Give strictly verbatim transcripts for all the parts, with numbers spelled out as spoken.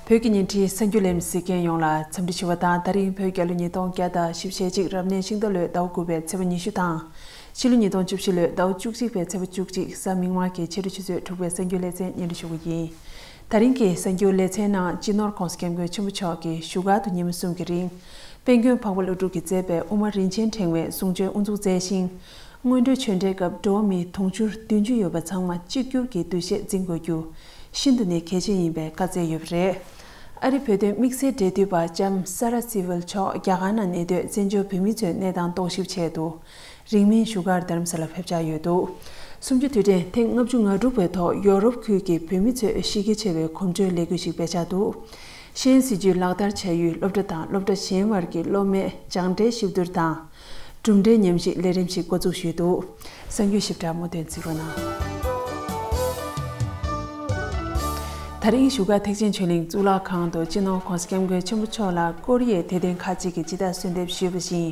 བོད་ཀྱི་ཉིན་བྲིས་གསར་འགྱུར་ལས་རིམ་གཟིགས་མཁན་ཡོངས་ལ་འཚམས་འདྲི་ཞུ་བ་དང་། ད་རིང་བོད་རྒྱལ་ལོ་ཉིས་སྟོང་བརྒྱ་དང་བཞི་བཅུ་ཞེ་གཅིག་རབ་གནས་ཤིང་རྟ་ལོའི་ཟླ་བ་དགུ་པའི་ཚེས་པ་ཉི་ཤུ་དང་། ཕྱི་ལོ་ཉིས་སྟོང་བཅུ་བཞི་ལོའི་ཟླ་བ་བཅུ་གཅིག་པའི་ཚེས་པ་བཅུ་གཅིག་གཟའ་མིག་དམར་གྱི་ཕྱི་དྲོ་ཆུ་ཚོད་དྲུག་པའི་གསར་འགྱུར་ལེ་ཚན་སྙན་སྒྲོན་ཞུ་གི་ཡིན། ད་རིང་གི་གསར་འགྱུར་ལེ་ཚན་ནང་། སྤྱི་ནོར་༸གོང་ས་༸སྐྱབས་མགོན་ཆེན་པོ་མཆོག་གིས་བཞུགས་སྒར་དུ་ཉིན་མོ་གསུམ་གྱི་རིང་དཔལ་མགོན་འཕགས་པ་ཀླུ་སྒྲུབ་ཀྱིས་མཛད་པའི་དབུ་མ་རིན་ཆེན་ཕྲེང་བའི་གསུང་ཆོས་དབུ་འཛུགས་མཛད་ཅིང་། སྔོན་འགྲོའི་ཆོས་འབྲེལ་སྐབས་འགྲོ་བ་མི་དུང་ཕྱུར་བདུན་ཅུ་ཡོད་པ་ཚང་མ་གཅིག་གྱུར་གྱི་འདུ་ཤེས་འཛིན་དགོས་རྒྱུ་ཤིན་ཏུ་ནས་གལ་ཆེ་ཡིན་པའི་བཀའ་སྩལ་ཡོད་པ་རེད། ཨ་རི་བོད་དོན་དམིགས་བསལ་འབྲེལ་མཐུད་པ་ལྕམ་སཱ་ར་སི་ཝེལ་མཆོག་རྒྱ་གར་ནང་གནས་སྡོད་བཙན་བྱོལ་བོད་མི་ཚོའི་གནས་སྟངས་རྟོག་ཞིབ་ཆེད་དུ། རིང་མིན་བཞུགས་སྒར་རྡ་རམ་ས་ལར་ཕེབས་འཆར་ཡོད་འདུག་གསུམ་བཅུའི་དུས་དྲན་ཐེངས་ལྔ་བཅུ་ང་དྲུག་པའི་ཐོག་ཡོ་རོབ་ཁུལ་གྱི་བོད་མི་ཚོས་གཞི་རྒྱ་ཆེ་བའི་གོམ་བགྲོད་ལས་འགུལ་ཞིག་སྤེལ་འཆར་འདུག་ཤེས་ཡོན་སྲིད་བྱུས་ལག་བསྟར་བྱ་ཡུལ་སློབ་གྲྭ་དང་སློབ་གྲྭ་གཞན་བར་གྱི་སློབ་མའི་སྦྱངས་འབྲས་ཞིབ་བསྡུར་དང་། གྲུབ་འབྲས་ཉམས་ཞིབ་ལས་རིམ་ཞིག་འགོ་འཛུགས་ཞུས་འདུག་གསར་འགྱུར་ཞིབ་ཕྲ་སྨོ་དོན་གཟིགས་རོགས་གནང་། ད་རིང་བཞུགས་སྒར་ཐེག་ཆེན་ཆོས་གླིང་གཙུག་ལག་ཁང་དུ་སྤྱི་ནོར་༸གོང་ས་༸སྐྱབས་མགོན་ཆེན་པོ་མཆོག་ལ་ཀོ་རི་ཡའི་དད་ལྡན་ཁག་ཅིག་གིས་ཇི་ལྟར་གསོལ་འདེབས་ཞུས་པ་བཞིན།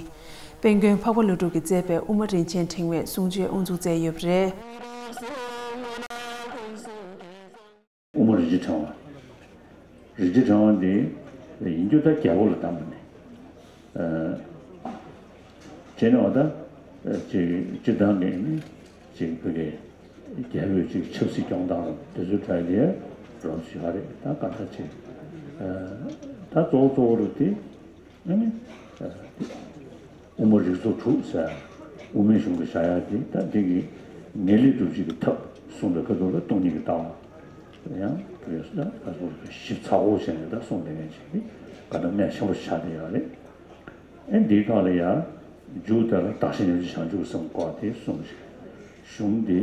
དཔལ་མགོན་འཕགས་པ་ཀླུ་སྒྲུབ་ཀྱིས་མཛད་པའི་དབུ་མ་རིན་ཆེན་ཕྲེང་བའི་གསུང་ཆོས་དབུ་འཛུགས་མཛད་ཡོད་པ་རེད། དབུ་མ་རིན་ཆེན་ཕྲེང་བ། རིན་ཆེན་ཕྲེང་བ་འདི་ཡིན་རྒྱུ་ད་རྒྱལ་པོ་ལ་གདམས་པ་ནས། བྱས་ནས་བ་ད་ཅིག་སྤྱིར་བཏང་གི་ནི་ཅིག་བོད་ཀྱི་རྒྱལ་པོས་ཅིག་ཆབ་སྲིད་སྐྱོང་སྟངས་དེ་ཚོའི་གྲས་ལ་རོགས་བྱེད་པ་རེད། ད་ག་འདྲ་ཅིག་ད་གཙོ་བོ་གཙོ་བོ་རུ་དེ། ཨ་ནི། དབུ་མ་རིགས་ཚོགས་དྲུག་ཟེར། དབུ་མའི་གཞུང་གི་བཞག་ཡག་དེ་ད་འདི་གི་ངེས་ལེགས་སྒྲུབ་བྱེད་ཀྱི་ཐབས་གསུངས་པའི་ཁ་ཐུག་ལ་སྟོང་ཉིད་ཀྱི་ལྟ་བ། ཡང་དེ་ད་ག་ཚོད་ཞིབ་ཚགས་པོ་བྱས་ནས་ད་གསུངས་བསྡད་མཁན་ཞིག་གི་ག་ད་གནད་ཆེན་པོ་ཆགས་བསྡད་ཡོད་རེད། ཨ་འདིའི་ཐོག་ལ་ཡང་མཇུག་དེ་ལ་བདག་གཞན་མཉམ་བརྗེ་བྱང་ཆུབ་སེམས་སྐོར་དེ་གསུངས་ཤིང་། གཞུང་འདི།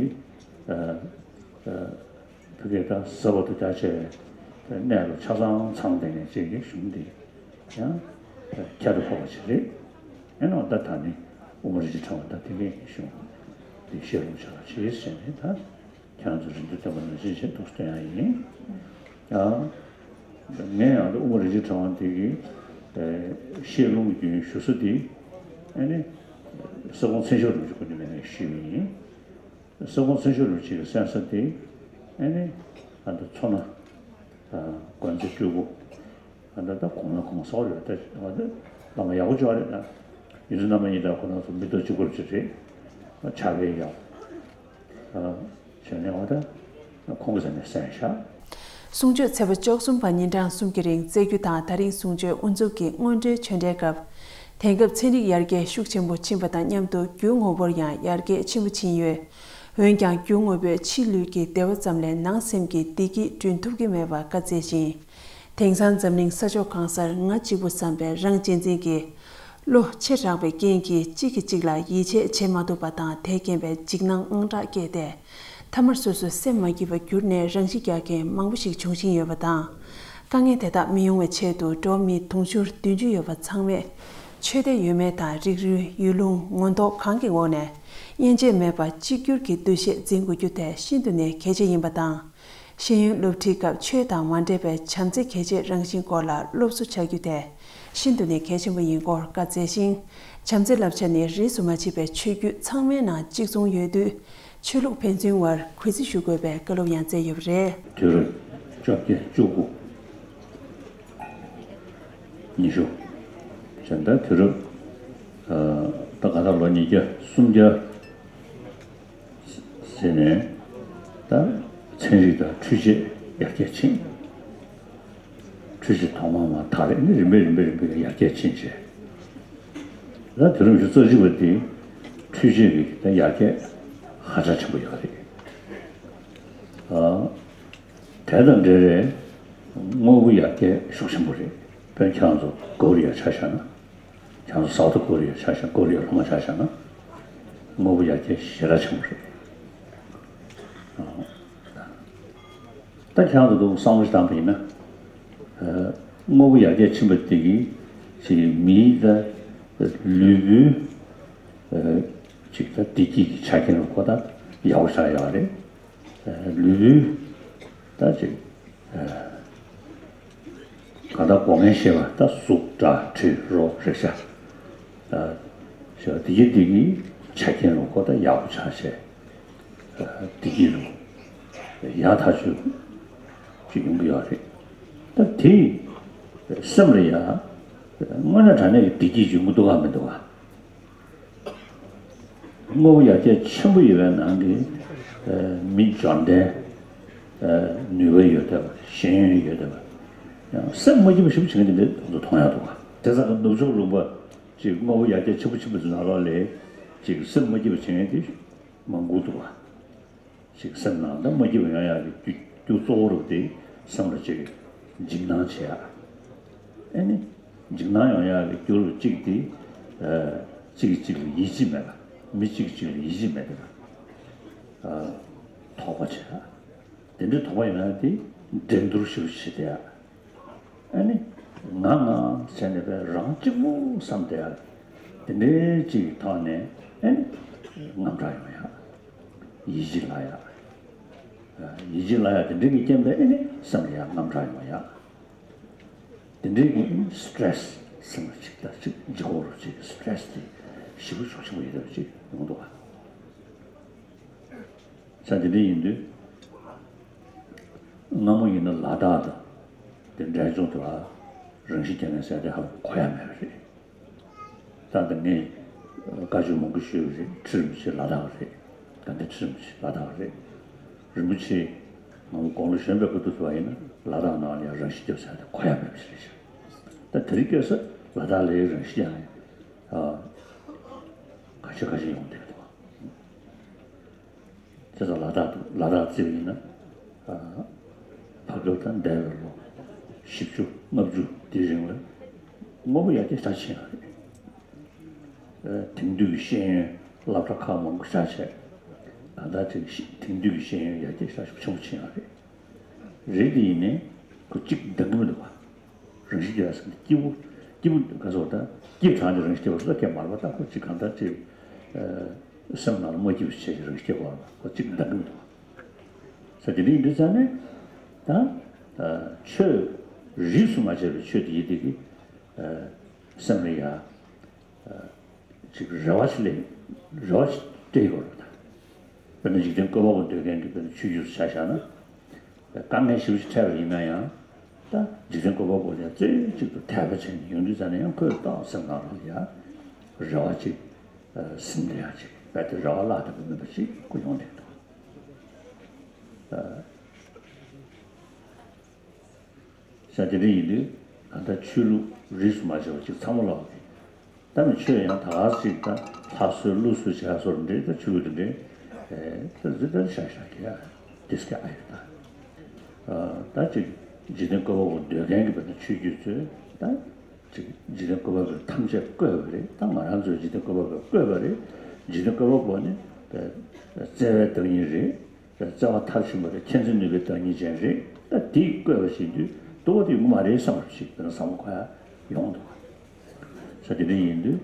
ཨ། ཨ། བོད་སྐད་དང་ཟབ་པ་དང་རྒྱ་ཆེ་བའི་གནས་ལུགས་ཆ་ཚང་ཚང་བསྡད་མཁན་ཅིག་གི་གཞུང་འདི་ཡང་ཁྱད་དུ་འཕགས་པ་ཅིག་རེད། ཨེ་ནོ་ད་ད་ནི་དབུ་མ་རིན་ཆེན་ཕྲེང་བ་ད་དེ་གའི་གཞུང་འདི་བཤད་ལུང་བྱ་བ་ཅིག་ཟེར་ནས་ད་ཁྱེད་རང་ཚོ་རིན་ཐང་ལྡན་པ་ནང་བཞིན་བྱས་འདུག་སྟོན་ཡ་ཡིན། ཡང་ངས་ཡང་ད་དབུ་མ་རིན་ཆེན་ཕྲེང་བ་འདི་གི་བཤད་ལུང་རྒྱུན་ཞུ་ས་འདི་ཨེ་ནི་ས་ཁོངས་མཚན་བྱང་རིན་པོ་ཆེ་སྐུ་མདུན་མའི་ནང་ཞུས་པ་ཡིན། ས་ཁོངས་མཚན་བྱང་རིན་པོ་ཆེ་གི་གསན་ས་དེ་ཨ་ནི་ཨ་ད་མཚོ་སྣ་དགོན་རྩེ་སྤྲུལ་སྐུ། ཨ་ད་ད་གོང་ན་གོང་ས་རེད། ད་ཨ་ད་བླ་མ་ཡག་པོ་ཅིག་རེད། ད་ཡིན་ན་བླ་མ་ཡིན་ད་ཁོ་ན་ཚོ་མི་ཐོག་གཅིག་པུ་ཅིག་རེད། ཕྱག་དཔེ་ཡག་ཨ་བྱས་ནས་ཨ་ད་ཁོང་གི་ས་ནས་གསན་བཞག་གསུང་ཆོས་ཚེས་པ་བཅུ་གསུམ་པ་ཉིན་གྲངས་གསུམ་གྱི་རིང་སྩལ་རྒྱུ་དང་། ད་རིང་གསུང་ཆོས་དབུ་འཛུགས་ཀྱི་སྔོན་འགྲོའི་ཆོས་འབྲེལ་སྐབས། དེང་སྐབས་ཚན་རིག་ཡར་རྒྱས་ཤུགས་ཆེན་པོ་ཕྱིན་པ་དང་མཉམ་དུ་རྒྱུ་དངོས་པོར་ཡང་ཡར་རྒྱས་ཆེན་པོ་ཕྱིན་ཡོད། འོན་ཀྱང་རྒྱུ་དངོས་པོས་ཕྱི་ལུས་ཀྱི་བདེ་བ་ཙམ་ལས་ནང་སེམས་ཀྱི་བདེ་སྐྱིད་བསྐྲུན་ཐུབ་ཀྱི་མེད་པར་བཀའ་སྩལ་ཞིང་། དེང་སང་འཛམ་གླིང་ས་ཕྱོགས་གང་སར་ང་གཅིག་པུ་བསམ་པའི་རང་གཅེས་འཛིན་གྱི་བློ་ཆེ་དྲགས་པའི་རྐྱེན་གྱིས་གཅིག་གིས་གཅིག་ལ་ཡིད་ཆེས་བྱེད་མ་ཐུབ་པ་དང་། དེས་རྐྱེན་པས་འཇིགས་སྣང་དངངས་སྐྲག་སྐྱེས་ཏེ། མཐའ་མར་སོ་སོའི་སེམས་མ་སྐྱིད་པར་གྱུར་ནས་རང་ཤི་རྒྱག་མཁན་མང་པོ་ཞིག་འབྱུང་བཞིན་ཡོད་པ་དང་། དཀའ་ངལ་དེ་དག་མི་ཡོང་བའི་ཆེད་དུ་འགྲོ་བ་མི་དུང་ཕྱུར་བདུན་ཅུ་ཡོད་པ་ཚང་མས་ཆོས་དད་ཡོད་མེད་དང་། རིགས་རུས་ཡུལ་ལུང་ངོ་ཐོག་གང་གི་ངོས་ནས་དབྱེ་འབྱེད་མེད་པར་གཅིག་གྱུར་གྱི་འདུ་ཤེས་འཛིན་དགོས་རྒྱུ་དེ་ཤིན་ཏུ་ནས་གལ་ཆེ་ཡིན་པ་དང་། ཤེས་ཡོན་སློབ་ཁྲིད་སྐབས་ཆོས་དང་མ་འདྲེས་པའི་བྱམས་བརྩེ་གལ་ཆེའི་རང་བཞིན་སྐོར་ལ་སློབ་གསོ་བྱ་རྒྱུ་དེ་ཤིན་ཏུ་ནས་གལ་ཆེན་པོ་ཡིན་སྐོར་བཀའ་སྩལ་ཞིང་། བྱམས་བརྩེའི་བསླབ་བྱ་ནི་རིས་སུ་མ་ཆད་པའི་ཆོས་བརྒྱུད་ཚང་མའི་ནང་གཅིག་མཚུངས་ཡོད་དུས། ཆོས་ལུགས་ཕན་ཚུན་དབར་གུས་བརྩི་ཞུ་དགོས་པའི་བཀའ་སློབ་ཡང་སྩལ་ཡོད་པ་རེད། དུས་རབས་བཅོ་བརྒྱད་བཅུ་དགུ། ཉི་ཤུ། བྱས་ཙང་དུས་རབས་ད་ག་ད་ལོ་ཉིས་བརྒྱ་སུམ་བརྒྱ་ཟེར་ནས་ད་ཚན་རིག་དང་འཕྲུལ་ཆས་ཡར་རྒྱས་ཕྱིན། འཕྲུལ་ཆས་ཐོག་མ་མ་ཐག་རེད། ནི་རིམ་པས་རིམ་པས་རིམ་པས་ཡར་རྒྱས་ཕྱིན་བྱས། ད་དུས་རབས་ཉི་ཤུ་རྩ་གཅིག་པ་དེ་འཕྲུལ་ཆས་ཀྱི་ད་ཡར་རྒྱས་ཧ་ཅང་ཆེན་པོ་ཡོད་རེད། ཨ། དེ་དང་འབྲེལ་བའི་དངོས་པོ་ཡར་རྒྱས་ཤུགས་ཆེན་པོ་རེད། དཔེར་ན་ཁྱེད་རང་ཚོ་ཀོ་རི་ཡ་ཆ་བཞག་ན། ཁྱེད་རང་ཚོ་སའུ་ཐི་ཀོ་རི་ཡ་ཆ་བཞག་ན། ཀོ་རི་ཡ་ལྷོ་མ་ཆ་བཞག་ན། དངོས་པོ་ཡར་རྒྱས་ཞེ་དྲག་ཆེན་པོ་རེད། ཨ། ད་ཁྱེད་རང་ཚོ་འདུག་བསམ་བློ་ཞིག་བཏང་པ་ཡིན་ན། ཨ། དངོས་པོ་ཡར་རྒྱས་ཕྱིན་པ་དེ་གིས་ཅིག་མིའི་ད་ལུས་པོའི་ཨ་ཅིག་ད་བདེ་སྐྱིད་ཀྱི་ཆ་རྐྱེན་ལ་ཁོ་ད་ཡག་པོ་ཆགས་ཡོད་རེད། ཨ། ལུས་པོའི་ད་ཅིག་ཨ། གང་ལྟར་སྒོ་ལྔའི་ཤེས་པ་ད་གཟུགས་སྒྲ་དྲི་རོ་རེག་བྱ། ཨ། ཞེས་པ་དེ་གི་དེ་གི་ཆ་རྐྱེན་ལ་ཁོ་ད་ཡག་པོ་ཆགས་བྱས། ཨ། བདེ་སྐྱིད་ལ་ཡག་ཐག་ཆོད་ཅིག་ཡོང་གི་ཡོད་རེད། ད་དེ་སེམས་ལ་ཡ་དངོས་གནས་དྲང་གནས་ཀྱི་བདེ་སྐྱིད་ཡོང་གི་འདུག་གམ་མི་འདུག་ག་དངོས་པོ་ཡར་རྒྱས་ཆེན་པོ་ཡོད་པའི་ནང་གི་མི་འབྱོར་ལྡན། ནུས་པ་ཡོད་བསྡད་པ། ཤེས་ཡོན་ཡོད་བསྡད་པ། ཡང་སེམས་མ་སྐྱིད་པ་ཞེ་པོ་བྱེད་མཁན་དེ་འདྲ་ང་ཚོ་མཐོང་ཡག་འདུག་ག་དེ་ཙང་གི་ནུབ་ཕྱོགས་ལུང་པ་ཅིག་དངོས་པོ་ཡར་རྒྱས་ཆེན་པོ་ཕྱིན་པ་ཚོའི་ནང་ལོགས་ལ་ཅིག་སེམས་མ་སྐྱིད་པ་བྱེད་མཁན་དེ་མང་པོ་འདུག་ག་ཅིག་སེམས་ནང་ད་མ་སྐྱིད་པ་ཡོང་ཡག་གི་རྒྱུ་རྒྱུ་གཙོ་བོ་རུ་དེ་སེམས་ལ་ཅིག་འཇིགས་སྣང་བྱེད་ཡག་ཨ་ནི་འཇིགས་སྣང་ཡོང་ཡག་གི་རྒྱུ་རུ་གཅིག་དེ་གཅིག་གིས་གཅིག་ལ་ཡིད་ཆེས་མེད་པ། མི་གཅིག་གིས་གཅིག་ལ་ཡིད་ཆེས་མེད་པ། དོགས་པ་བྱེད་ཡག་དེ་འདྲའི་དོགས་པ་ཡོང་ཡག་དེ་འགྲན་བསྡུར་ཞེ་པོ་བྱེད་བསྡད་ཡག་ཨ་ནི་ང་ང་བྱས་ནས་པས་རང་གཅིག་པུ་བསམ་བསྡད་ཡག་དེ་འདྲའི་གཅིག་གི་ཐོག་ནས་ཨ་ནི་དངངས་སྐྲག་ཡོང་ཡག་ཡིད་ཆེས་བརླག་ཡག་ཡིད་ཆེས་བརླག་ཡག་དེ་འདྲའི་གི་རྐྱེན་པས་ཨ་ནི་སེམས་ལ་ཡང་དངངས་སྐྲག་ཡོང་ཡག་དེ་འདྲའི་གི་སི་ཊེ་རེ་སི་སེམས་ལ་ཅིག་ད་ཅིག་ལྗིད་ཁོག་རུ་ཅིག་སི་ཊེ་རེ་སི་དེ་ཞེ་པོ་ཤུགས་ཆེན་པོ་ཡོད་པ་ཅིག་ཡོང་འདུག་ག་ས་དེ་འདྲ་ཡིན་དུས། སྔ་མོ་ཡིན་ན་ལ་དྭགས་དང་དེ་འབྲས་ལྗོངས་དེ་ལ་རང་ཤི་རྒྱག་མཁན་ཟེར་དེ་ཧ་ལམ་གོ་ཡ་མེད་པ་རེད། ད་ལྟ་ངས་བཀའ་ཆོས་མང་པོ་ཞུས་པ་རེད། ཁྲི་རིན་པོ་ཆེ་ལ་དྭགས་རེད། དགའ་ལྡན་ཁྲི་རིན་པོ་ཆེ་ལ་དྭགས་རེད། རིན་པོ་ཆེ་ང་ཚོ་དགུང་ལོ་གཞོན་པའི་སྐབས་དུས་ཚོད་ཡིན་ན་ལ་དྭགས་ནང་ལ་ཡང་རང་ཤི་རྒྱག་ཟེར་དེ་གོ་ཡ་མེད་པ་ཞིག་རེད་ཤག་ད་དེ་རིང་ཁ་སང་ལ་དྭགས་ལ་ཡང་རང་ཤི་རྒྱག་མཁན་ཁ་ཤས་ཁ་ཤས་ཡོང་བསྡད་འདུག་བྱས་ཙང་ལ་དྭགས་ལ་དྭགས་བརྩིས་པ་ཡིན་ན། བར་སྐབས་དང་འདས་པའི་ལོ་བཞི་བཅུ་ལྔ་བཅུ་དེའི་རིང་ལ་དངོས་པོ་ཡར་རྒྱས་ཤུགས་ཆེན་ཡོད་རེད། དེང་དུས་ཀྱི་ཤེས་ཡོན་སློབ་གྲྭ་ཁག་མང་པོ་ཆགས་བྱས། གང་ལྟར་ཅིག་ཤེས་དེང་དུས་ཀྱི་ཤེས་ཡོན་ཡར་རྒྱས་ཤུགས་ཆེན་པོ་ཕྱིན་ཡོད་རེད། རེད་དེ་ཡིན་ནའི་ཁོ་གཅིག་འདང་གི་མི་འདུག་བ། རང་ཤི་རྒྱག་ཟེར་ན་སྐྱིད་པོ་སྐྱིད་པོ་ག་ཚོད་ད་སྐྱིད་དྲགས་ནས་རང་ཤི་རྒྱག་པ་ཞིག་ལ་སྐད་མ་རེད་པ། ད་ཁོ་གཅིག་གང་ལྟར་ཅིག་སེམས་ནང་ལ་མ་སྐྱིད་པ་ཞིག་བྱས་ཀྱི་རང་ཤི་རྒྱག་པ་རེད་པ། ཁོ་གཅིག་འདང་གི་མི་འདུག་བ། ས་དེ་འདྲ་ཡིན་དུས་ཙང་ནས་ད་ཆོས་རིས་སུ་མ་ཆད་པའི་ཆོས་དེ་ཡིན་དེ་གི་སེམས་ལ་ཡ། ཅིག་རེ་བ་ཞིག་ལས་རེ་བ་ཞིག་སྤྲད་དགོས་རེད་ད། དཔེར་ན་འཇིག་རྟེན་བཀོད་པ་པོ་འདོད་མཁན་གྱི་དཔེར་ན་ཆོས་བརྒྱུད་སུ་ཆ་བཞག་ན། དཀའ་ངལ་ཞེ་པོ་ཞིག་འཕྲད་པ་ཡིན་ན་ཡང་། ད་འཇིག་རྟེན་བཀོད་པ་པོ་ལ་རྩེ་གཅིག་ཏུ་དད་པ་བྱས་ནས་ཡོང་དུས་ཙམ་ནས་ཡང་ཁོས་ཏོག་སེམས་ནང་ལ་ཡ་རེ་བ་ཅིག་ཟིན་བསྡད་ཡག་ཅིག་རྦད་དེ་རེ་བ་བརླག་ཐུབ་ཀྱི་མེད་པ་ཅིག་ཁོ་ཡོང་བསྡད་འདུག་ས་དེ་འདྲ་ཡིན་དུས་གང་ལྟར་ཆོས་ལུགས་རིས་སུ་མ་ཆད་པ་ཅིག་ཚང་མ་ལོག་གི། ད་ནི་ཆོས་ཡང་ད་ག་ཅིག་ད་ལྷ་གསོལ་ཀླུ་གསོལ་བྱ་སོར་འདྲེ་ད་ཆོས་ལུགས་འདྲེ། ད་ཟི་ད་ཤ་ཤ་གི་ཡ་དེ་སྐད་ཨ་ཡོད་ད། ད་ཅིག་འཇིག་རྟེན་བཀོད་པ་པོ་འདོད་མཁན་གྱི་བར་ན་ཆོས་བརྒྱུད་ཚོས་ད་ཅིག་འཇིག་རྟེན་བཀོད་པ་པོས་ཐམས་ཅད་བཀོད་པ་རེད། ད་ང་རང་ཚོས་འཇིག་རྟེན་བཀོད་པ་པོས་བཀོད་པ་རེད། འཇིག་རྟེན་བཀོད་པ་པོ་ནི་བརྩེ་བའི་བདག་ཉིད་རེད། བརྩེ་བ་མཐར་ཕྱིན་པ་རེད། མཁྱེན་བརྩེ་ནུས་པའི་བདག་ཉིད་ཅན་རེད། ད་དེས་བཀོད་པ་ཞིག་དུས་ལྟོ་བ་དེ་ཡོང་གི་མ་རེད་བསམ་པ་ཞིག་དེ་ན་བསམ་བློ་འཁོར་ཡ་ཡོང་འདུག་ས་དེ་འདྲ་ཡིན་དུས་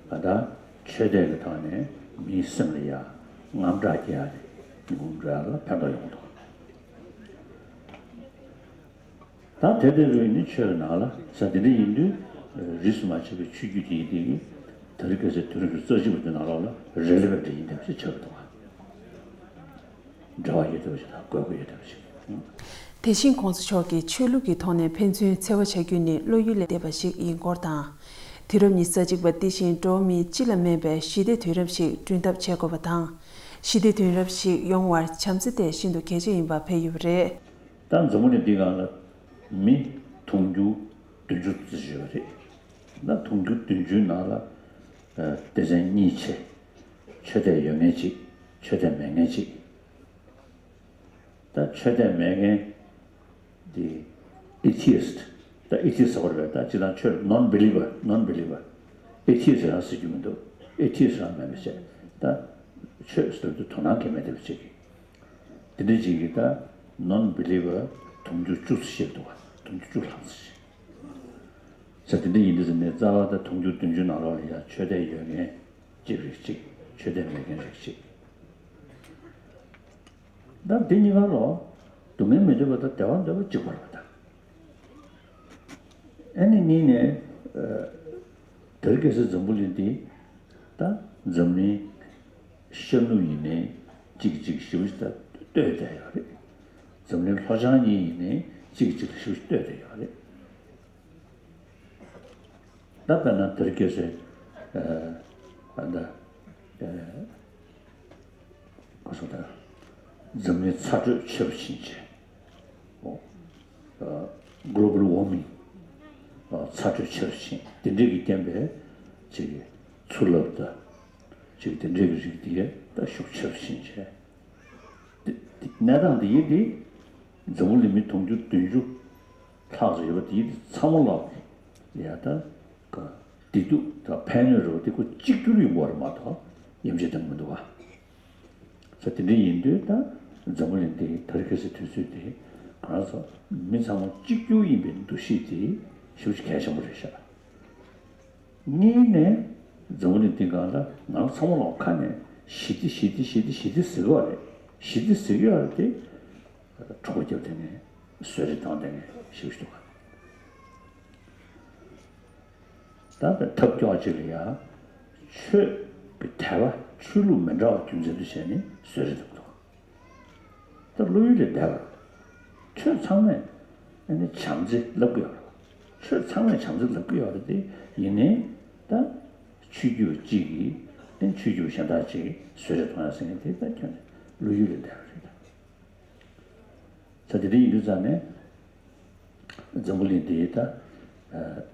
ད་ལྟ་ཆོས་དད་ཀྱི་ཐོག་ནས་མིའི་སེམས་ལ་ཡ་དངངས་སྐྲག་སྐྱེ་ཡ་དེ་ཉུང་འགྲོ་ཡ་ལ་ཕན་ཐོགས་ཡོང་འདུག་ད་དེ་དེ་རུ་ནི་ཆོས་ཀྱི་ནང་ལ་ས་དེ་འདྲ་ཡིན་དུས་རིས་སུ་མ་ཆད་པའི་ཆོས་བརྒྱུད་དེ་ཡིན་དེ་གི་དེ་རིང་ཁ་སང་དུས་རབས་ཀྱི་རྩ་གཅིག་པ་དེ་ནང་ལོགས་ལ་རེ་ལེ་བ་འདྲ་ཡིན་དེ་བྱས་ཆོས་ཀྱི་ཐོག་འབྲེལ་བ་ཡོད་བསྡད་པ་ཞིག་དང་དགོས་མཁོ་ཡོད་བསྡད་པ་ཞིག་དེ་བཞིན་༸གོང་ས་མཆོག་གིས་ཆོས་ལུགས་ཀྱི་ཐོག་ནས་ཕན་ཚུན་འཚེ་བ་བྱ་རྒྱུ་ནི་བློ་ཡུལ་ལས་འདས་པ་ཞིག་ཡིན་སྐོར་དང་། དུས་རབས་ཉི་ཤུ་རྩ་གཅིག་པ་དེ་བཞིན་འགྲོ་བ་མི་སྤྱི་ལ་སྨན་པའི་ཞི་བདེ་དུས་རབས་ཤིག་བསྐྲུན་ཐབས་བྱེད་དགོས་པ་དང་། ཞི་བདེ་དུས་རབས་ཤིག་ཡོང་བར་བྱམས་བརྩེ་དེ་ཤིན་ཏུ་གལ་ཆེ་ཡིན་པ་ཕེབས་ཡོད་པ་རེད། ད་འཛམ་བུ་གླིང་འདི་སྒང་ལ་མི་དུང་ཕྱུར་བདུན་ཅུ་ཙམ་ཡོད་པ་རེད། ད་དུང་ཕྱུར་བདུན་ཅུའི་ནང་ལ་སྡེ་ཚན་གཉིས་ཕྱེ། ཆོས་དད་ཡོད་མཁན་གཅིག་ཆོས་དད་མེད་མཁན་གཅིག་ད་ཆོས་དད་མེད་མཁན་འདི་ཨེ་ཐི་ཡིསྟ། ད་ཨེ་ཐི་ཡིསྟ་ཟེར་བ་རེད་པས། ད་སྤྱིར་བཏང་ཆོས་ནོན་བི་ལི་ཝར། ནོན་བི་ལི་ཝར། ཨེ་ཐི་ཡིསྟ་རང་ཟེར་རྒྱུ་མི་འདུག་ཨེ་ཐི་ཡིསྟ་རང་མེད་པ་བྱས། ད་ཆོས་ཟེར་དུས་དོ་སྣང་གང་ཡང་མེད་བསྡད་པ་ཅིག་དེ་འདྲ་ཅིག་གིས་ད་ནོན་བི་ལི་ཝར་དུང་ཕྱུར་བཅུ་ཙམ་ཞིག་འདུག་པ། དུང་ཕྱུར་བཅུ་ལྷག་ཙམ་ཞིག་ཟེར་དེ་འདྲ་ཡིན་དུས་ཙམ་ནས་རྩ་བ་ད་དུང་ཕྱུར་བདུན་ཅུ་ནང་ལོགས་ལ་ཡ་ཆོས་དད་ཡོད་མཁན་གཅིག་རིགས་གཅིག་ཆོས་དད་མེད་མཁན་རིགས་གཅིག་ད་འདི་གཉིས་ཀ་ལོ་སྡུག་བསྔལ་མི་འདོད་པ་དང་བདེ་བ་འདོད་པ་གཅིག་པ་རེད་པ། ད་ཨ་ནི་གཉིས་ནས་དེ་རིང་ཁ་སང་འཛམ་བུ་གླིང་འདི་ད་འཛམ་གླིང་ཤར་ནུབ་ཡིན་ནའི་གཅིག་གཅིག་ཞེ་པོ་ཅིག་ད་ལྟོས་བསྡད་ཡོད་རེད། འཛམ་གླིང་ལྷོ་བྱང་གཉིས་ཡིན་ནའི་ གཅིག་གིས་གཅིག་ལ་ཤུགས་ཤུགས་བསྟོད་བསྡད་ཡོད་རེད། ད་དཔེར་ན་དེ་རིང་ཁ་སང་ཨ་ད་ཨ་ག་སོ་ད་འཛམ་གླིང་ཚ་དྲོད་ཆེ་རུ་ཕྱིན་བྱས། ཨོ། ཨ་Global Warming། ཨ་ཚ་དྲོད་ཆེ་རུ་ཕྱིན། དེ་འདྲའི་གི་རྐྱེན་པས་ཅིག་ཚུར་ལབ་ད་ཅིག་དེ་འདྲའི་གི་རིགས་དེ་ད་ཤུགས་ཆེ་རུ་ཕྱིན་བྱས། དེ་དེ་གནས་སྟངས་དེ་ཡིན་དེ། འཛམ་བུ་གླིང་མི་དུང་ཕྱུར་བདུན་ཅུ་ལྷག་ཙམ་ཡོད་པ་དེ་ཡིན་དེ་ཚང་མ་ལ་ཡ་ད་ག་བདེ་སྡུག་དང་ཕན་གནོད་རེད་པ་དེ་ཁོ་གཅིག་གྱུར་ཡིན་པ་རེད་མ་གཏོགས་དབྱེ་འབྱེད་གཏོང་གི་མི་འདུག་ག་ས་དེ་འདྲ་ཡིན་དུས་ད་འཛམ་བུ་གླིང་འདི་དེ་རིང་ཁ་སང་དུས་ཚོད་དེ་གང་ཟག་མི་ཚང་མ་གཅིག་གྱུར་ཡིན་པའི་འདུ་ཤེས་དེ་ཞེ་པོ་ཅིག་གལ་ཆེན་པོ་རེད་ཤག་གཉིས་ནས་འཛམ་བུ་གླིང་འདི་སྒང་ལ་ང་རང་ཚང་མ་ལ་ཁ་ནས་ཞི་བདེ་ཞི་བདེ་ཞི་བདེ་ཞི་བདེ་ཟེར་གྱི་ཡོད་རེད། ཞི་བདེ་ཟེར་གྱི་ཡོད་རེད་དེ། གྲོགས་པོ་རྒྱབ་དེ་ནས་གསོད་རེས་བཏང་དེ་ནས་ཞེ་པོ་ཅིག་འདུག་ག་ད་ཐབས་སྐྱོ་བ་ཅིག་ལ་ཡ། ཆོས་ཀྱི་དད་པ་ཆོས་ལུགས་མི་འདྲ་བ་རྒྱུ་མཚན་དུ་བྱས་ནས་གསོད་རེས་འདུག་འདུག་ད་བློ་ཡུལ་ལས་འདས་པ། ཆོས་ཚང་མས་ཨ་ནི་བྱམས་བརྩེ་ལབ་ཀྱི་ཡོད་རེད། ཆོས་ཚང་མས་བྱམས་བརྩེ་ལབ་ཀྱི་ཡོད་རེད་དེ། ཡིན་ནའི་ད་ཆོས་བརྒྱུད་པ་གཅིག་གིས་ཨ་ནི་ཆོས་བརྒྱུད་པ་གཞན་དག་ཅིག་གསོད་རེས་གཏོང་ཡ་ཟེར་མཁན་དེ་ད་ཁྱོན་ནས་བློ་ཡུལ་ལས་འདས་པ་རེད། ད་དེ་འདྲ་ཡིན་དུས་ཙང་ནས་འཛམ་བུ་གླིང་འདིའི་ད་ཨ་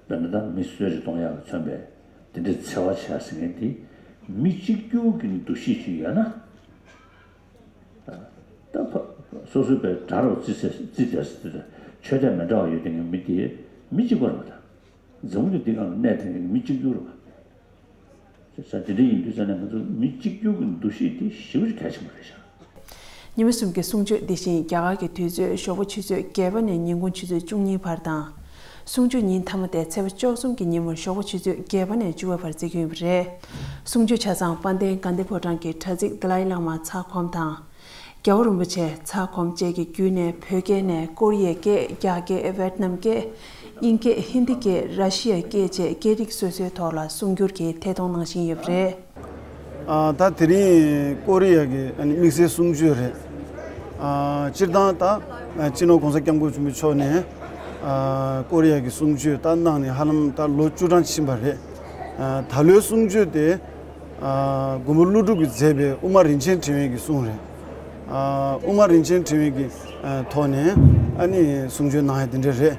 དཔེར་ན་ད་མི་གསོད་རེས་གཏོང་ཡག་གི་མཚོན་པའི་དེ་འདྲའི་འཚེ་བ་བྱས་ཟེར་མཁན་དེ་མི་གཅིག་གྱུར་གྱི་འདུ་ཤེས་ཅིག་ཡོད་ན། ད་ཕ་སོ་སོའི་པའི་དགྲ་རུ་བརྩི་ཟེར་བརྩི་བསྡད་ཟེར་དུས་ད་ཆོས་དད་མི་འདྲ་བ་ཡོད་དེ་ངས་མི་དེ་མི་གཅིག་པ་རེད་པ། ད་འཛམ་བུ་གླིང་འདི་སྒང་ལ་གནས་དེ་ངས་མི་གཅིག་གྱུར་རེད་པ། ས་དེ་འདྲ་ཡིན་དུས་ཙང་ནས་ང་ཚོ་མི་གཅིག་གྱུར་གྱི་འདུ་ཤེས་དེ་ཞེ་པོ་ཅིག་གལ་ཆེན་པོ་རེད་ཤག་ཉི་མ་གསུམ་གྱི་གསུང་ཆོས་འདི་བཞིན་རྒྱ་གར་གྱི་དུས་ཚོད་ཞོགས་པ་ཆུ་ཚོད་བརྒྱད་པ་ནས་ཉིན་གུང་ཆུ་ཚོད་བཅུ་གཉིས་བར་དང་། གསུང་ཆོས་ཉིན་མཐའ་མ་དེ་ཚེས་པ་བཅུ་གསུམ་གྱི་ཉིན་མོར་ཞོགས་པ་ཆུ་ཚོད་བརྒྱད་པ་ནས་བཅུ་པ་བར་བརྩི་རྒྱུ་ཡིན་པ་རེད། གསུང་ཆོས་ཆ་ཚང་དཔལ་ལྡན་དགའ་ལྡན་ཕོ་བྲང་གི་དྲ་ཚིགས་དཱ་ལའི་བླ་མ་ཚར་ཁོམ་དང་། རྒྱལ་བ་རིན་པོ་ཆེ་ཚར་ཁོམ་བཅས་ཀྱི་བརྒྱུད་ནས་བོད་སྐད་ནས་ཀོ་རི་ཡའི་སྐད། རྒྱ་སྐད། ཝེད་ནམ་སྐད། དབྱིན་སྐད། ཧིན་དི་སྐད། ར་ཤི་ཡའི་སྐད་བཅས་སྐད་རིགས་སོ་སོའི་ཐོག་ལ་གསུང་སྒྱུར་གྱིས་ཐད་གཏོང་གནང་བཞིན་ཡོད་པ་རེད། ཨ་ད་དེ་རིང་ཀོ་རི་ཡ་གི་ཨ་ནི་དམིགས་བསལ་གསུང་ཆོས་རེད། ཨ་སྤྱིར་བཏང་ད་ཨ་སྤྱི་ནོར་༸གོང་ས་༸སྐྱབས་མགོན་ཆེན་པོ་མཆོག་ནས་ཨ་ཀོ་རི་ཡ་གི་གསུང་ཆོས་ད་གནང་ནས་ཧ་ལམ་ད་ལོ་བཅུ་གྲངས་ཕྱིན་པ་རེད། ཨ་ད་ལོའི་གསུང་ཆོས་དེ་ཨ་མགོན་པོ་ཀླུ་སྒྲུབ་ཀྱིས་མཛད་པའི་དབུ་མ་རིན་ཆེན་ཕྲེང་བའི་གི་གསུང་རེད། ཨ་དབུ་མ་རིན་ཆེན་ཕྲེང་བའི་གི་ཨ་ཐོག་ནས་ཨ་ནི་གསུང་ཆོས་གནང་ཡ་དེ་འདྲ་རེད།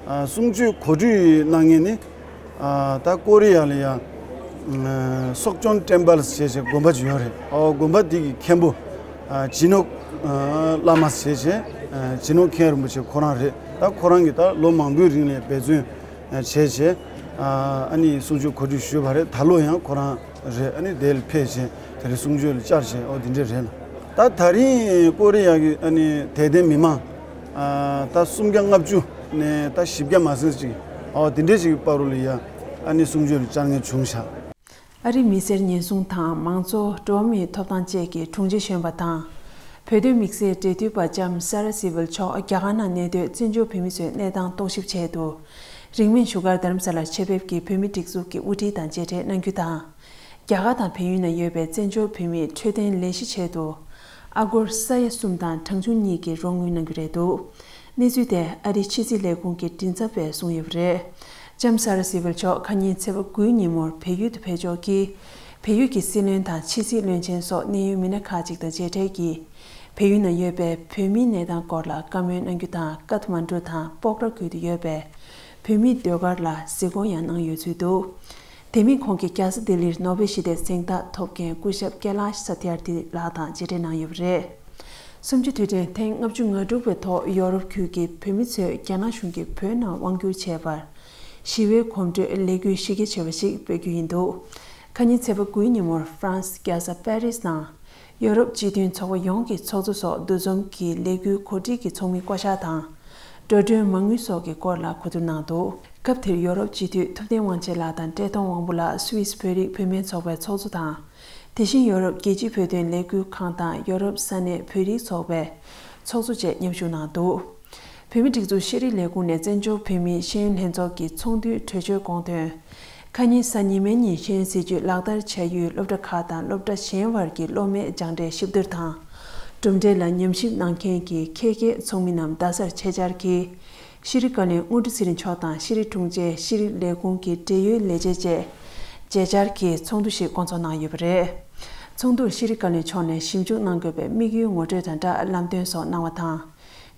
ཨ་གསུང་ཆོས་གོ་སྒྲིག་གནང་མཁན་ནི་ཨ་ད་ཀོ་རི་ཡ་ལ་ཡ་ཨ་སོག་ཅོན་ཊེམ་པལ་ཟེར་བྱས་དགོན་པ་ཅིག་ཡོད་རེད། ཨོ་དགོན་པ་དེ་གི་མཁན་པོ་ཨ་ཇི་ནོ་ཨ་བླ་མ་ཟེར་བྱས་ཨ་ཇི་ནོ་མཁན་རིན་པོ་ཆེ་ཁོ་རང་རེད། ད་ཁོ་རང་གིས་ད་ལོ་མང་པོའི་རིང་ལ་འབད་བརྩོན་ཨ་བྱས་བྱས་ཨ་ཨ་ནི་གསུང་ཆོས་གོ་སྒྲིག་ཞུས་པ་རེད། ད་ལོ་ཡང་ཁོ་རང་རེད། ཨ་ནི་དེ་ལ་ཕེབས་བྱས་དེ་རིང་གསུང་ཆོས་ལ་བཅར་བྱས་ཨོ་དེ་འདྲས་རེད་ལ། ད་ད་རིང་ཀོ་རི་ཡ་གི་ཨ་ནི་དད་ལྡན་མི་མང་ཨ་ད་སུམ་བརྒྱ་ལྔ་བཅུ་ནས་ད་བཞི་བརྒྱ་མ་ཟིན་ཅིག་ཨོ་དེ་འདྲས་ཅིག་གི་བར་དུ་ལ་ཡ་ཨ་ནི་གསུང་ཆོས་ལ་བཅར་མཁན་བྱུང་ཤག་ཨ་རིའི་མི་སེར་ཉེན་སྲུང་དང་མང་གཙོ་འགྲོ་བ་མིའི་ཐོབ་ཐང་བཅས་ཀྱི་དྲུང་ཆེ་གཞོན་པ་དང་། བོད་དོན་དམིགས་བསལ་འབྲེལ་མཐུད་པ་ལྕམ་སཱ་ར་སི་ཝིལ་མཆོག་རྒྱ་གར་ནང་གནས་སྡོད་བཙན་བྱོལ་བོད་མི་ཚོའི་གནས་སྟངས་རྟོག་ཞིབ་ཆེད་དུ། རིང་མིན་བཞུགས་སྒར་རྡ་རམ་ས་ལར་ཆེད་ཕེབས་ཀྱིས་བོད་མིའི་སྒྲིག་འཛུགས་ཀྱི་དབུ་ཁྲིད་དང་མཇལ་འཕྲད་གནང་རྒྱུ་དང་། རྒྱ་གར་དང་བལ་ཡུལ་ནང་ཡོད་པའི་བཙན་བྱོལ་བོད་མིའི་འཕྲོད་བསྟེན་ལས་གཞི་ཆེད་དུ། ཨ་སྒོར་ས་ཡ་གསུམ་དང་གྲངས་ཆུང་གཉིས་ཀྱི་རོགས་དངུལ་གནང་རྒྱུ་རེད་འདུག་གནས་ཚུལ་དེ་ཨ་རིའི་ཕྱི་སྲིད་ལས་ཁུངས་ཀྱི་མགྲིན་ཚབ་པས་གསུངས་ཡོད་པ་རེད། ལྕམ་སཱ་ར་སི་ཝིལ་མཆོག་ཁ་ཉིན་ཚེས་པ་དགུའི་ཉིན་མོར་བལ་ཡུལ་དུ་ཕེབས་འབྱོར་གྱིས། བལ་ཡུལ་གྱི་སྲིད་བློན་དང་ཕྱི་སྲིད་བློན་ཆེན་སོགས་གནད་ཡོད་མི་སྣ་ཁག་ཅིག་དང་མཇལ་འཕྲད་ཀྱིས། བལ་ཡུལ་ནང་ཡོད་པའི་བོད་མིའི་གནས་སྟངས་སྐོར་ལ་བཀའ་མོལ་གནང་རྒྱུ་དང་། ཀཏ་མན་ཌུ་དང་སྤོག་ར་ཁུལ་དུ་ཡོད་པའི་བོད་མིའི་ཟློས་གར་ལ་གཟིགས་སྐོར་ཡང་གནང་ཡོད་ཚུལ་འདུག་དེ་མིན་ཁོང་གིས་རྒྱལ་ས་ལྡི་ལིར་ནོ་བེལ་ཞི་བདེའི་གཟེངས་རྟགས་ཐོབ་མཁན་སྐུ་ཞབས་ཀེ་ལཱཤ་ས་ཐི་ཨར་ཐི་ལགས་དང་མཇལ་འཕྲད་གནང་ཡོད་པ་རེད། གསུམ་བཅུའི་དུས་དྲན་ཐེངས་ལྔ་བཅུ་ང་དྲུག་པའི་ཐོག་ཡོ་རོབ་ཁུལ་གྱི་བོད་མི་ཚོས་རྒྱ་ནག་གཞུང་གིས་བོད་ནང་དབང་བསྒྱུར་བྱས་པར། ཞི་བའི་གོམ་བགྲོད་ལས་འགུལ་གཞི་རྒྱ་ཆེ་བ་ཞིག་སྤེལ་རྒྱུ་ཡིན་འདུག་ཁ་ཉིན་ཚེས་པ་དགུའི་ཉིན་མོར་ཧྥ་རན་སི་རྒྱལ་ས་པེ་རིས་ནང་ཡོ་རོབ་སྤྱི་མཐུན་ཚོགས་པ་ཡོངས་ཀྱི་ཚོགས་གཙོ་སོགས་འདུ་འཛོམས་ཀྱི་ལས་འགུལ་གོ་སྒྲིག་གི་ཚོགས་མི་བསྐོ་གཞག་དང་། འགྲོ་གྲོན་མ་དངུལ་སོགས་ཀྱི་སྐོར་ལ་གོ་བསྡུར་གནང་འདུག་སྐབས་དེར་ཡོ་རོབ་སྤྱི་འཐུས་ཐུབ་བསྟན་དབང་ཆེན་ལགས་དང་བཀྲས་མཐོང་དབང་པོ་ལགས་སུད་སི་བོད་རིགས་བུད་མེད་ཚོགས་པའི་ཚོགས་གཙོ་དང་། དེ་བཞིན་ཡོ་རོབ་རྒྱལ་སྤྱིའི་བོད་དོན་ལས་འགུལ་ཁང་དང་ཡོ་རོབ་ས་གནས་བོད་རིགས་ཚོགས་པའི་ཚོགས་གཙོ་བཅས་མཉམ་ཞུགས་གནང་འདུག་བོད་མིའི་སྒྲིག་འཛུགས་ཤེས་རིག་ལས་ཁུངས་ནས་བཙན་བྱོལ་བོད་མིའི་ཤེས་ཡོན་ལྷན་ཚོགས་ཀྱི་ཚོགས་འདུའི་གྲོས་ཆོད་དགོངས་དོན། ཁ་ཉིན་གཟའ་ཉི་མའི་ཉིན་ཤེས་ཡོན་སྲིད་བྱུས་ལག་བསྟར་བྱ་ཡུལ་སློབ་གྲྭ་ཁག་དང་སློབ་གྲྭ་གཞན་བར་གྱི་སློབ་མའི་སྦྱངས་འབྲས་ཞིབ་བསྡུར་དང་། གྲུབ་འབྲས་ལ་ཉམས་ཞིབ་གནང་མཁན་གྱི་ཁྱད་མཁས་ཚོགས་མི་རྣམས་རྡ་སར་ཆེད་བཅར་གྱིས། ཤེས་རིག་བཀའ་བློན་དངོས་གྲུབ་ཚེ་རིང་མཆོག་དང་ཤེས་རིག་དྲུང་ཆེ། ཤེས་རིག་ལས་ཁུངས་ཀྱི་འབྲེལ་ཡོད་ལས་བྱེད་བཅས་མཇལ་བཅར་གྱིས་ཚོགས་འདུ་ཞིག་བསྐོང་ཚོགས་གནང་ཡོད་པ་རེད། ཚོགས་འདུར་ཤེས་རིག་བཀའ་བློན་མཆོག་ནས་ཞིབ་འཇུག་གནང་དགོས་པའི་དམིགས་ཡུལ་ངོ་སྤྲོད་དང་སྦྲགས་ལམ་སྟོན་སོགས་གནང་བ་དང་།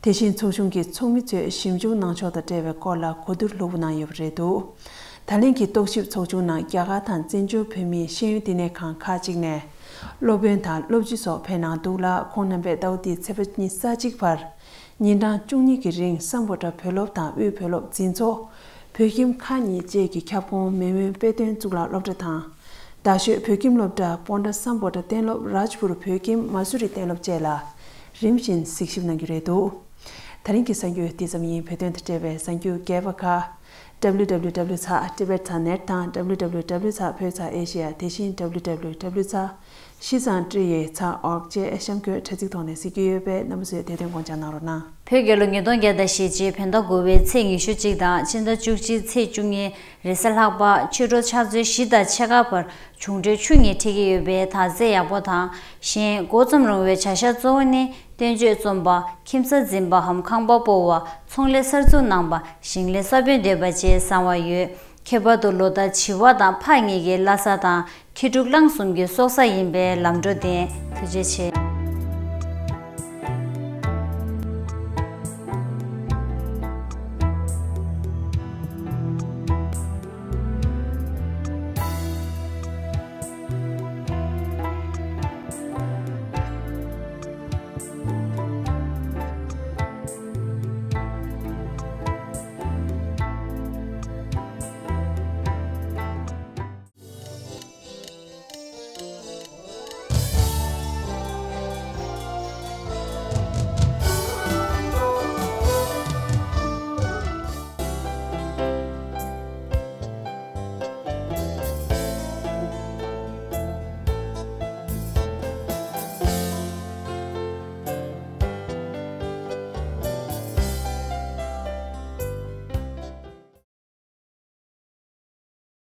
དེ་བཞིན་ཚོགས་ཆུང་གི་ཚོགས་མི་ཚོས་ཞིབ་འཇུག་གནང་ཕྱོགས་དང་འབྲེལ་བའི་སྐོར་ལ་གོ་བསྡུར་ལྷུག་པོ་གནང་ཡོད་པ་རེད་འདུག་ད་ལན་གྱི་རྟོག་ཞིབ་ཚོགས་ཆུང་ནང་རྒྱ་གར་དང་བཙན་བྱོལ་བོད་མིའི་ཤེས་ཡོན་བསྟི་གནས་ཁང་ཁག་ཅིག་ནས་སློབ་དཔོན་དང་སློབ་སྤྱི་སོགས་ཕེབས་གནང་འདུག་ལ། ཁོང་རྣམ་པས་ཟླ་བ་འདིའི་ཚེས་པ་ཉི་ཤུ་རྩ་གཅིག་བར་ཉིན་གྲངས་བཅུ་གཉིས་ཀྱི་རིང་སམ་བྷོ་ཊ་བོད་སློབ་དང་དབུས་བོད་སློབ་འཛིན་ཚོགས། བོད་ཁྱིམ་ཁག་གཉིས་བཅས་ཀྱི་ཁྱབ་ཁོངས་མེས་དབོན་དཔེ་སྟོན་གཙུག་ལག་སློབ་གྲྭ་དང་། རྡ་ཤོད་བོད་ཁྱིམ་སློབ་གྲྭ། པོན་ཊ་སམ་བྷོ་ཊ་གཏན་སློབ། རཱཇ་པུར་བོད་ཁྱིམ། མ་སུ་རི་གཏན་སློབ་བཅས་ལ་རིམ་བཞིན་གཟིགས་ཞིབ་གནང་གི་རེད་འདུག་ད་རིང་གི་གསར་འགྱུར་འདི་ཙམ་ཡིན། བོད་དོན་དང་འབྲེལ་བའི་གསར་འགྱུར་རྒྱས་པ་ཁག W W W ཚགས་Tibet ཚགས་net དང་W W W ཚགས་བོད་ཚགས་Asia། དེ་བཞིན་W W W ཚགས་ཤི་ཚང་ཀྲི་ཡེ་ཚགས་org བཅས་གཤམ་འཁོད་དྲ་ཚིགས་ཐོག་ནས་གཟིགས་རྒྱུ་ཡོད་པས་རྣམ་པ་ཚོས་དེ་དོན་དགོངས་འཇགས་གནང་རོགས་གནང་། བོད་རྒྱལ་ལོ་ཉིས་སྟོང་བརྒྱ་དང་ཞེ་གཅིག་བོད་ཟླ་དགུ་པའི་ཚེས་ཉི་ཤུ་གཅིག་དང་ཕྱི་ཟླ་བཅུ་གཅིག་ཚེས་བཅུ་གཉིས་རེས་གཟའ་ལྷག་པ། ཆོས་གྲོགས་ཕྱག་ཚོད་བཞི་དང་ཕྱེད་ཀ་བར་བྱུང་འཕྲོད་ཆུ་གཉིས་འཁྲིགས་ཀྱི་ཡོད་པས་དྭགས་རྩེ་ཡག་པོ་དང་གཞན་མགོ་རྩོམ་རུང་བའི་བྱ་གཞག་གཙོ་བོ་ནི་བསྟན་བཅོས་རྩོམ་པ། ཁྱིམ་ས་འཛིན་པའམ་ཁང་པ་སྤོ་བ། ཚོང་ལས་གསར་འཛུགས་གནང་པ། ཞིང་ལས་ས་བོན་འདེབས་པ་བཅས་བཟང་བ་ཡོད། ཁྱད་པར་དུ་ལོ་ཟླ་བྱི་བ་དང་ཕག་གཉིས་ཀྱི་བླ་གཟའ་དང་ཁྱི་ཕྲུག་གླང་གསུམ་གྱི་སྲོག་གཟའ་ཡིན་པས་ལམ་འགྲོ་བདེ། ཐུགས་རྗེ་ཆེ།